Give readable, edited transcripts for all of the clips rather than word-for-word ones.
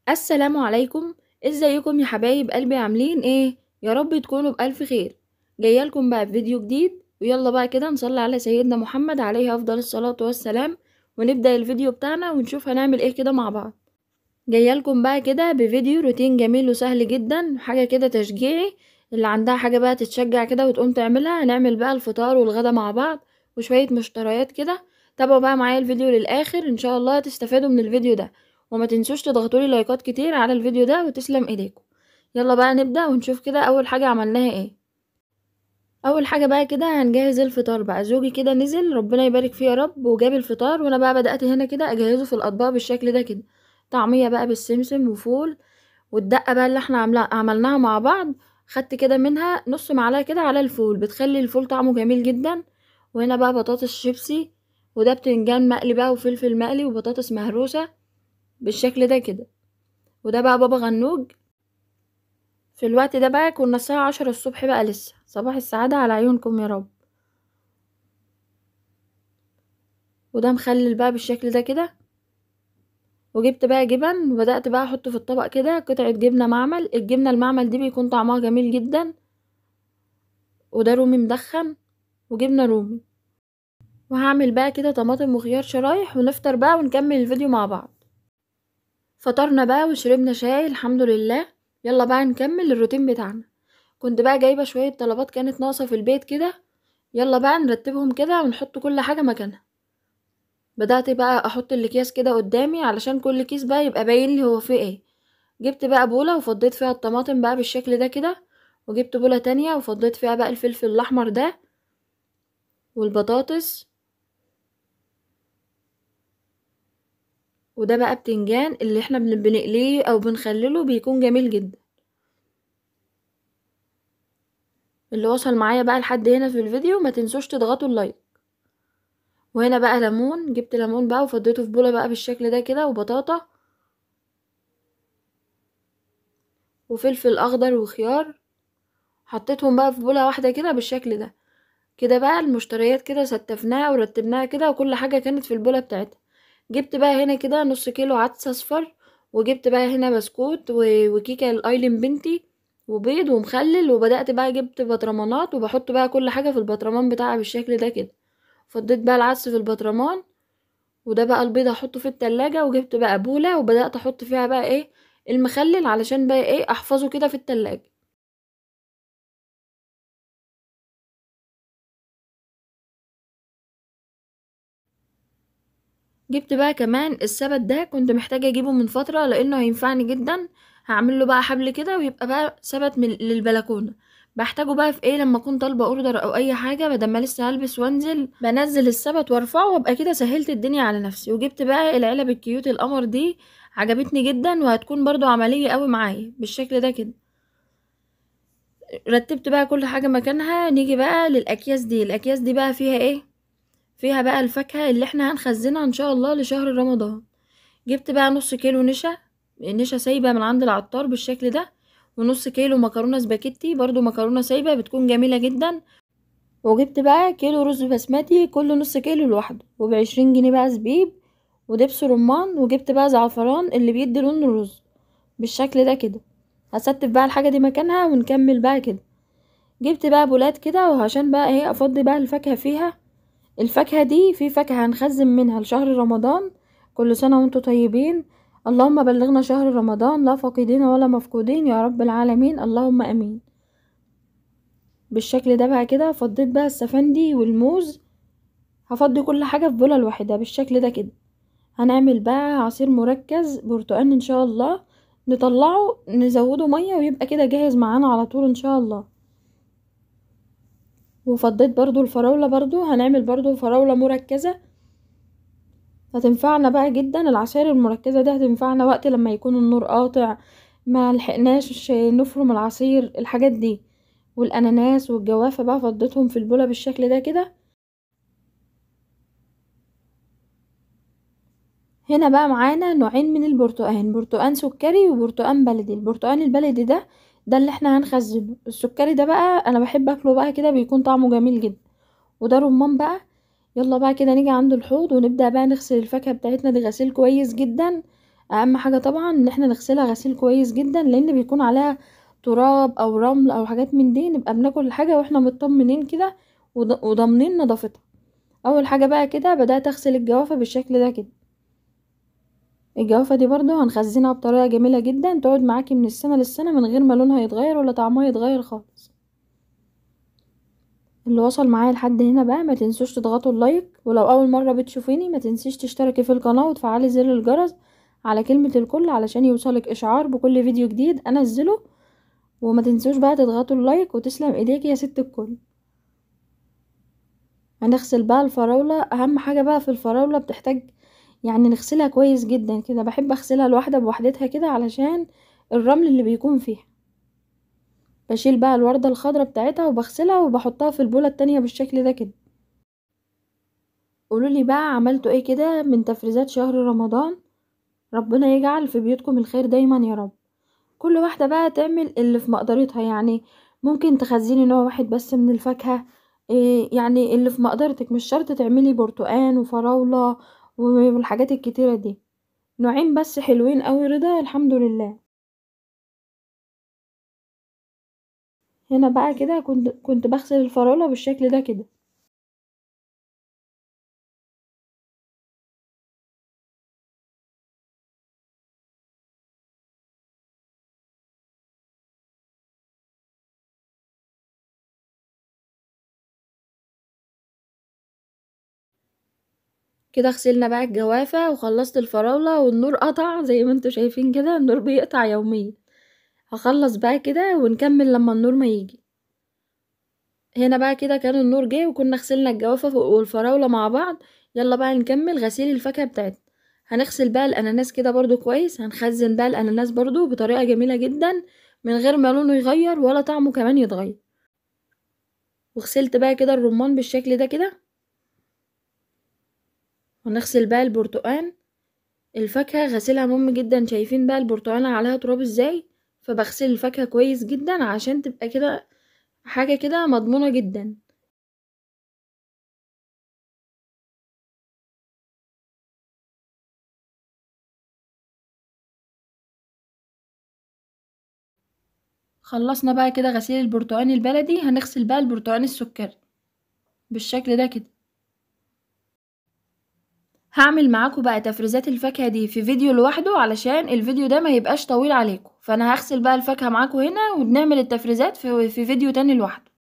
السلام عليكم، ازيكم يا حبايب قلبي؟ عاملين ايه؟ يا رب تكونوا بألف خير. جايالكم بقى بفيديو جديد، ويلا بقى كده نصلي على سيدنا محمد عليه افضل الصلاة والسلام، ونبدأ الفيديو بتاعنا ونشوف هنعمل ايه كده مع بعض. جايالكم بقى كده بفيديو روتين جميل وسهل جدا، حاجة كده تشجيعي، اللي عندها حاجة بقى تتشجع كده وتقوم تعملها. هنعمل بقى الفطار والغدا مع بعض وشوية مشتريات كده. تابعوا بقى معايا الفيديو للآخر، ان شاء الله هتستفادوا من الفيديو ده، وما تنسوش تضغطوا لي لايكات كتير على الفيديو ده، وتسلم ايديكم. يلا بقى نبدأ ونشوف كده اول حاجة عملناها ايه. اول حاجة بقى كده هنجهز الفطار بقى. زوجي كده نزل، ربنا يبارك فيه يا رب، وجاب الفطار، وانا بقى بدأت هنا كده اجهزة في الاطباق بالشكل ده كده. طعمية بقى بالسمسم وفول، والدقة بقى اللي احنا عملناها مع بعض، خدت كده منها نص معلقة كده على الفول، بتخلي الفول طعمه جميل جدا. وهنا بقى بطاطس شيبسي، وده بتنجان مقلي بقى وفلفل مقلي وبطاطس مهروسة بالشكل ده كده. وده بقى بابا غنوج. في الوقت ده بقى كنا الساعة 10 الصبح بقى، لسه صباح السعادة على عيونكم يا رب. وده مخلل بقى بالشكل ده كده. وجبت بقى جبن، وبدأت بقى احط في الطبق كده قطعة جبنة معمل. الجبنة المعمل دي بيكون طعمها جميل جدا. وده رومي مدخن وجبنة رومي. وهعمل بقى كده طماطم وخيار شرايح، ونفطر بقى ونكمل الفيديو مع بعض. فطرنا بقى وشربنا شاي الحمد لله. يلا بقى نكمل الروتين بتاعنا. كنت بقى جايبة شوية طلبات كانت ناقصة في البيت كده، يلا بقى نرتبهم كده ونحط كل حاجة مكانها. بدأت بقى احط الاكياس كده قدامي علشان كل كيس بقى يبقى باين لي هو فيه ايه. جبت بقى بولة وفضيت فيها الطماطم بقى بالشكل ده كده، وجبت بولة تانية وفضيت فيها بقى الفلفل الاحمر ده والبطاطس، وده بقى بتنجان اللي احنا بنقليه او بنخلله، بيكون جميل جدا. اللي وصل معايا بقى لحد هنا في الفيديو ما تنسوش تضغطوا ال like. وهنا بقى ليمون، جبت ليمون بقى وفضيته في بولة بقى بالشكل ده كده، وبطاطا وفلفل اخضر وخيار، حطيتهم بقى في بولة واحدة كده بالشكل ده كده. بقى المشتريات كده ستفناها ورتبناها كده، وكل حاجة كانت في البولة بتاعتها. جبت بقى هنا كده نص كيلو عدس اصفر، وجبت بقى هنا بسكوت وكيكه الايلين بنتي وبيض ومخلل. وبدأت بقى جبت بطرمانات، وبحط بقى كل حاجة في البطرمان بتاعها بالشكل ده كده. فضيت بقى العدس في البطرمان، وده بقى البيض هحطه في التلاجة. وجبت بقى بولة وبدأت احط فيها بقى ايه المخلل علشان بقى ايه احفظه كده في التلاجة. جبت بقى كمان السبت ده، كنت محتاجة اجيبه من فترة لانه هينفعني جدا. هعمل له بقى حبل كده ويبقى بقى سبت من للبلكونة. بحتاجه بقى في ايه لما اكون طالبه order او اي حاجة، بدل ما لسه هلبس وانزل بنزل السبت وارفعه، وابقى كده سهلت الدنيا على نفسي. وجبت بقى العلب ال cute القمر دي، عجبتني جدا وهتكون برضو عملية قوي معايا بالشكل ده كده. رتبت بقى كل حاجة مكانها. نيجي بقى للاكياس دي. الاكياس دي بقى فيها ايه؟ فيها بقى الفاكهة اللي احنا هنخزنها ان شاء الله لشهر رمضان. جبت بقى نص كيلو نشا، نشا سايبه من عند العطار بالشكل ده، ونص كيلو مكرونه سباكيتي برضو مكرونه سايبه بتكون جميلة جدا. وجبت بقى كيلو رز بسمتي كل نص كيلو لوحده، وب20 جنيه بقى زبيب ودبس رمان. وجبت بقى زعفران اللي بيدي لون الرز بالشكل ده كده. هستف بقى الحاجة دي مكانها ونكمل بقى كده. جبت بقى بولات كده، وعشان بقى ايه افضي بقى الفاكهة فيها. الفاكهة دي في فاكهة هنخزن منها لشهر رمضان. كل سنة وانتم طيبين، اللهم بلغنا شهر رمضان لا فاقدين ولا مفقودين يا رب العالمين، اللهم امين. بالشكل ده بقى كده فضيت بقى السفندي والموز، هفضي كل حاجة في بوله لوحدها بالشكل ده كده. هنعمل بقى عصير مركز برتقال ان شاء الله، نطلعه نزوده مية ويبقى كده جاهز معانا على طول ان شاء الله. وفضيت برضو الفراولة، برضو هنعمل برضو فراولة مركزة، هتنفعنا بقى جدا. العصائر المركزة دي هتنفعنا وقت لما يكون النور قاطع، ما لحقناش نفرم العصير، الحاجات دي. والاناناس والجوافة بقى فضيتهم في البولة بالشكل ده كده. هنا بقى معانا نوعين من البرتقان، برتقان سكري وبرتقان بلدي. البرتقان البلدي ده اللي احنا هنخزنه، السكري ده بقى انا بحب اكله بقى كده، بيكون طعمه جميل جدا. وده رمان بقى. يلا بقى كده نيجي عند الحوض ونبدأ بقى نغسل الفاكهة بتاعتنا دي غسيل كويس جدا. اهم حاجة طبعا ان احنا نغسلها غسيل كويس جدا، لان بيكون عليها تراب او رمل او حاجات من دي، نبقى بناكل الحاجة واحنا مطمنين كده وضامنين نظافتها. اول حاجة بقى كده بدات اغسل الجوافه بالشكل ده كده. الجوافه دي برضو هنخزنها بطريقة جميلة جدا، تقعد معاكي من السنة للسنة من غير ما لونها يتغير ولا طعمها يتغير خالص. اللي وصل معايا لحد هنا بقى ما تنسوش تضغطوا ال like، ولو اول مرة بتشوفيني ما تنسيش تشتركي في القناة وتفعلي زر الجرس على كلمة الكل علشان يوصلك اشعار بكل فيديو جديد انزله. وما تنسوش بقى تضغطوا ال like، وتسلم ايديكي يا ست الكل. هنغسل بقى الفراولة. اهم حاجة بقى في الفراولة بتحتاج يعني نغسلها كويس جدا كده، بحب اغسلها الواحدة بوحدتها كده علشان الرمل اللي بيكون فيها. بشيل بقى الوردة الخضراء بتاعتها وبغسلها وبحطها في البولة التانية بالشكل ده كده. قولولي بقى عملتوا ايه كده من تفريزات شهر رمضان؟ ربنا يجعل في بيوتكم الخير دايما يا رب. كل واحدة بقى تعمل اللي في مقدرتها، يعني ممكن تخزني نوع واحد بس من الفاكهة، إيه يعني اللي في مقدرتك، مش شرط تعملي برتقان وفراولة والحاجات الكتيرة دي، نوعين بس حلوين قوي رضا الحمد لله. هنا بقى كده كنت بغسل الفراولة بالشكل ده كده. كده غسلنا بقى الجوافة وخلصت الفراولة، والنور قطع زي ما انتوا شايفين كده، النور بيقطع يوميا. هخلص بقى كده ونكمل لما النور ما يجي. هنا بقى كده كان النور جه وكنا غسلنا الجوافة والفراولة مع بعض. يلا بقى نكمل غسيل الفاكهة بتاعتنا. هنغسل بقى الاناناس كده برضو كويس، هنخزن بقى الاناناس برضو بطريقة جميلة جدا من غير ما لونه يغير ولا طعمه كمان يتغير. وغسلت بقى كده الرمان بالشكل ده كده. ونغسل بقى البرتقان. الفاكهة غسيلها مهم جدا، شايفين بقى البرتقانة عليها تراب ازاي، فبغسل الفاكهة كويس جدا عشان تبقى كده حاجة كده مضمونة جدا. خلصنا بقى كده غسيل البرتقان البلدي. هنغسل بقى البرتقان السكري بالشكل ده كده. هعمل معاكم بقى تفريزات الفاكهة دي في فيديو لوحده علشان الفيديو ده ما يبقاش طويل عليكم، فانا هغسل بقى الفاكهة معاكم هنا وبنعمل التفريزات في فيديو تاني لوحده.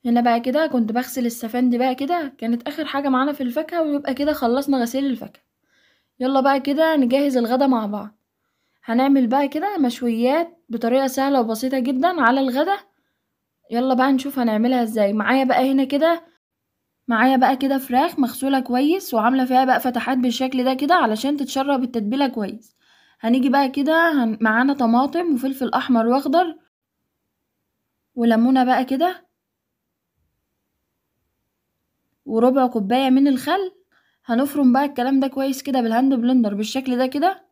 هنا بقى كده كنت بغسل السفندي بقى كده، كانت اخر حاجة معانا في الفاكهة، ويبقى كده خلصنا غسيل الفاكهة. يلا بقى كده نجهز الغدا مع بعض. هنعمل بقى كده مشويات بطريقة سهلة وبسيطة جدا على الغدا. يلا بقى نشوف هنعملها ازاي. معايا بقى هنا كده، معايا بقى كده فراخ مغسولة كويس وعاملة فيها بقى فتحات بالشكل ده كده علشان تتشرب التتبيلة كويس. هنيجي بقى كده معانا طماطم وفلفل احمر واخضر وليمونة بقى كده وربع كوباية من الخل. هنفرم بقى الكلام ده كويس كده بال hand blender بالشكل ده كده.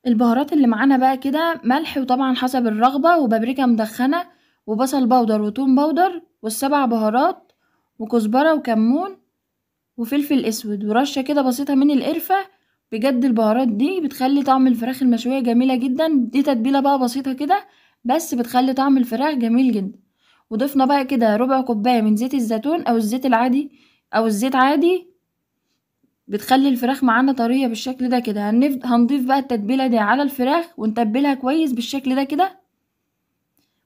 البهارات اللي معانا بقى كده ملح وطبعا حسب الرغبة، وبابريكا مدخنة وبصل powder وتوم powder والسبع بهارات وكزبرة وكمون وفلفل اسود ورشة كده بسيطة من القرفة. بجد البهارات دي بتخلي طعم الفراخ المشوية جميلة جدا. دي تتبيلة بقى بسيطة كده بس بتخلي طعم الفراخ جميل جدا. وضفنا بقى كده ربع كوباية من زيت الزيتون او الزيت العادي او الزيت عادي، بتخلي الفراخ معانا طرية بالشكل ده كده. هنضيف بقى التتبيلة دي على الفراخ ونتبلها كويس بالشكل ده كده،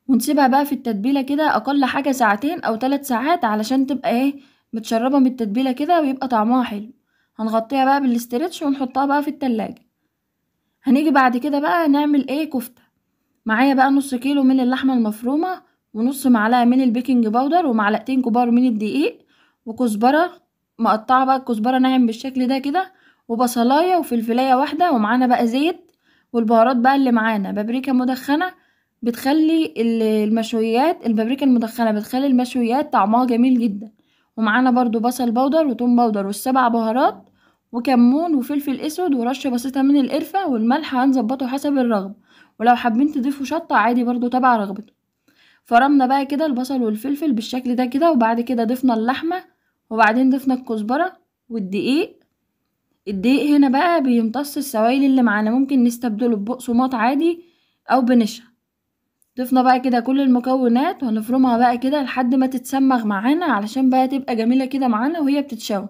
ونسيبها بقى في التتبيلة كده اقل حاجة ساعتين او 3 ساعات علشان تبقى ايه متشربة من التتبيلة كده ويبقى طعمها حلو. هنغطيها بقى بالاسترتش ونحطها بقى في التلاجة. هنيجي بعد كده بقى نعمل ايه كفتة. معايا بقى نص كيلو من اللحمة المفرومة ونص معلقة من ال baking powder ومعلقتين كبار من الدقيق وكزبرة مقطعة بقى الكزبرة ناعم بالشكل ده كده، وبصلاية وفلفلاية واحدة، ومعانا بقى زيت. والبهارات بقى اللي معانا بابريكا مدخنة بتخلي المشويات، البابريكا المدخنة بتخلي المشويات طعمها جميل جدا. ومعانا برضو بصل powder وتوم powder والسبع بهارات وكمون وفلفل اسود ورشة بسيطة من القرفة، والملح هنظبطه حسب الرغبة، ولو حابين تضيفوا شطة عادي برضو تبع رغبته. فرمنا بقى كده البصل والفلفل بالشكل ده كده، وبعد كده ضفنا اللحمة، وبعدين ضفنا الكزبرة والدقيق. الدقيق هنا بقى بيمتص السوائل اللي معانا، ممكن نستبدله ببقسماط عادي او بنشا. ضفنا بقى كده كل المكونات وهنفرمها بقى كده لحد ما تتسمغ معانا، علشان بقى تبقى جميلة كده معانا وهي بتتشوى.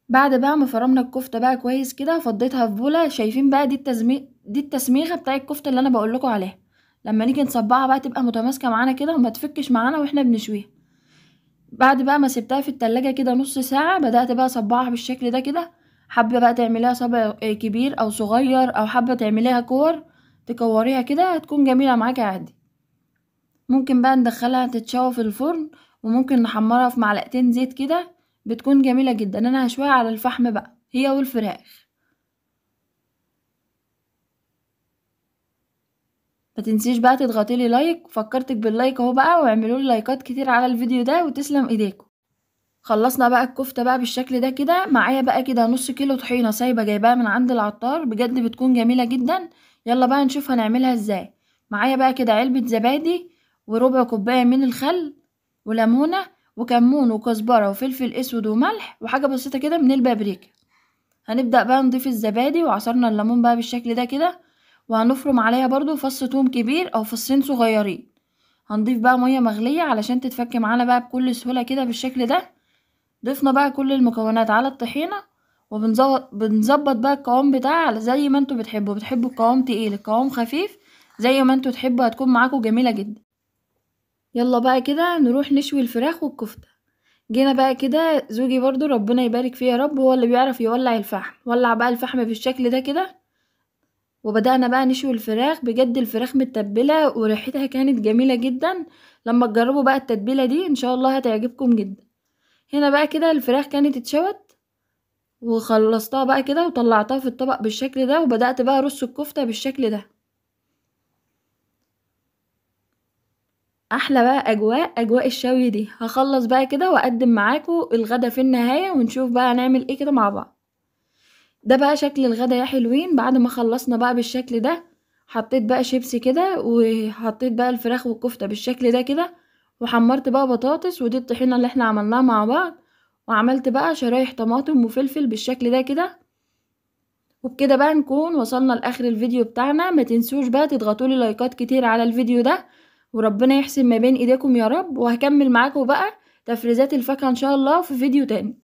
بعد بقى ما فرمنا الكفتة بقى كويس كده فضيتها في بوله. شايفين بقى دي التسميغه بتاع الكفتة اللي انا بقول لكم عليها، لما نيجي نصبعها بقى تبقى متماسكة معانا كده وما تفكش معانا واحنا بنشويها. بعد بقى ما سبتها في التلاجة كده نص ساعة بدات بقى اصبعها بالشكل ده كده. حابة بقى تعمليها صبع كبير او صغير، او حابة تعمليها كور تكوريها كده، هتكون جميلة معاكي عادي. ممكن بقى ندخلها تتشوى في الفرن، وممكن نحمرها في معلقتين زيت كده، بتكون جميلة جدا. انا هشويها على الفحم بقى هي والفراخ. ما تنسيش بقى تضغطي لي like، فكرتك بال like اهو بقى، واعملوا لي لايكات كتير على الفيديو ده، وتسلم ايديكم. خلصنا بقى الكفتة بقى بالشكل ده كده. معايا بقى كده نص كيلو طحينه سايبه جايباها من عند العطار، بجد بتكون جميلة جدا. يلا بقى نشوف هنعملها ازاي. معايا بقى كده علبة زبادي وربع كوباية من الخل وليمونه وكمون وكزبره وفلفل اسود وملح وحاجه بسيطة كده من البابريكا. هنبدا بقى نضيف الزبادي وعصرنا الليمون بقى بالشكل ده كده، وهنفرم عليها برضو فص توم كبير او فصين صغيرين. هنضيف بقى مية مغليه علشان تتفك معانا بقى بكل سهولة كده بالشكل ده. ضفنا بقى كل المكونات على الطحينه، وبنظبط بقى القوام بتاعها على زي ما انتوا بتحبوا. بتحبوا القوام تقيل القوام خفيف زي ما انتوا تحبوا، هتكون معاكم جميلة جدا. يلا بقى كده نروح نشوي الفراخ والكفته. جينا بقى كده زوجي برضو ربنا يبارك فيه يا رب، هو اللي بيعرف يولع الفحم. ولع بقى الفحم بالشكل ده كده، وبدأنا بقى نشوي الفراخ. بجد الفراخ متبلة وريحتها كانت جميلة جدا. لما تجربوا بقى التتبيلة دي ان شاء الله هتعجبكم جدا. هنا بقى كده الفراخ كانت اتشوت وخلصتها بقى كده، وطلعتها في الطبق بالشكل ده، وبدأت بقى ارص الكفتة بالشكل ده. احلى بقى اجواء الشوي دي. هخلص بقى كده واقدم معاكم الغدا في النهاية، ونشوف بقى هنعمل ايه كده مع بعض. ده بقى شكل الغدا يا حلوين. بعد ما خلصنا بقى بالشكل ده، حطيت بقى شيبسي كده، وحطيت بقى الفراخ والكفته بالشكل ده كده، وحمرت بقى بطاطس، ودي الطحينه اللي احنا عملناها مع بعض، وعملت بقى شرايح طماطم وفلفل بالشكل ده كده. وبكده بقى نكون وصلنا لاخر الفيديو بتاعنا. ما تنسوش بقى تضغطوا لي لايكات كتير على الفيديو ده، وربنا يحسن ما بين ايديكم يا رب. وهكمل معاكم بقى تفريزات الفاكهة ان شاء الله في فيديو تاني.